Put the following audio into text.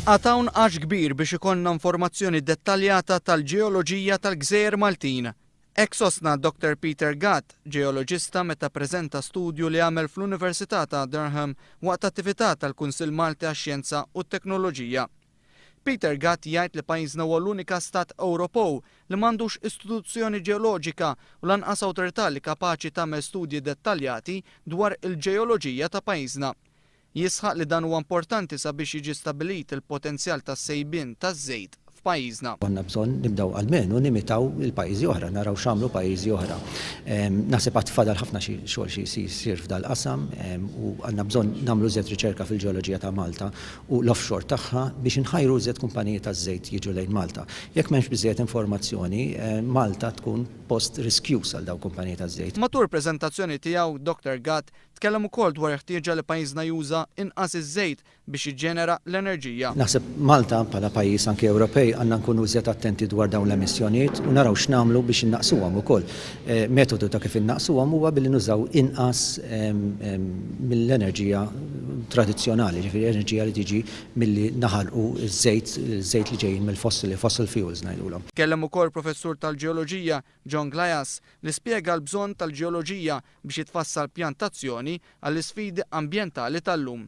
Għad hawn għatx kbir biex ikollna informazzjoni dettaljata tal-ġeoloġija tal-gżejjer Maltin. Hekk sostna Dr Peter Gatt, ġeoloġista meta ppreżenta studju li għamel fl-Università ta' Durham waqt attività tal-Kunsill Malti għax-Xjenza u t-Teknoloġija. Peter Gatt jgħid li pajjiżna huwa l-unika stat Ewropew li m'għandux istituzzjoni ġeoloġika u lanqas awtorità li kapaċi tagħmel studji dettaljati dwar il-ġeoloġija ta' pajjiżna. Jisħaq li dan huwa importanti sabiex jiġi stabbilit il-potenzjal tas-sejbien taż-żejt f'pajjiżna. Għandna bżonn nibdew almenu nimitaw il-pajjiżi oħra, naraw x'għamlu pajjiżi oħra. Naħseb għad fadal ħafna xi xogħol xi jsir f'dal-qasam u għandna bżonn nagħmlu iżjed riċerka fil-ġeoloġija ta' Malta u l-offshore tagħha biex inħajru iżjed kumpaniji taż-żejt jiġu lejn Malta. Jekk m'hemmx biżżejjed informazzjoni, Malta tkun post riskjuż għal dawn kumpaniji taż-żejt. Matul preżentazzjoni tiegħu, Dr Gatt Tkellem ukoll dwar il-ħtieġa li pajjiżna juża inqas iż-żejt biex jiġġenera l-enerġija. Naħseb Malta bħala pajjiż anki Ewropej għandna nkunu iżjed attenti dwar dawn l-emissjonijiet u naraw x'nagħmlu biex innaqqsuhom ukoll. Metodu ta' kif innaqqsuhom huwa billi nużaw inqas mill-enerġija tradizzjonali, jiġifieri enerġija li tiġi milli naħarqu ż-żejt, żejt li ġejjin mill-fossili, fossil fuels ngħidulhom. Tkellem ukoll professur tal-ġeoloġija John Glajas li spjega l-bżonn tal-ġeoloġija biex jitfassal pjan t'azzjoni għall-isfidi ambjentali tal-lum.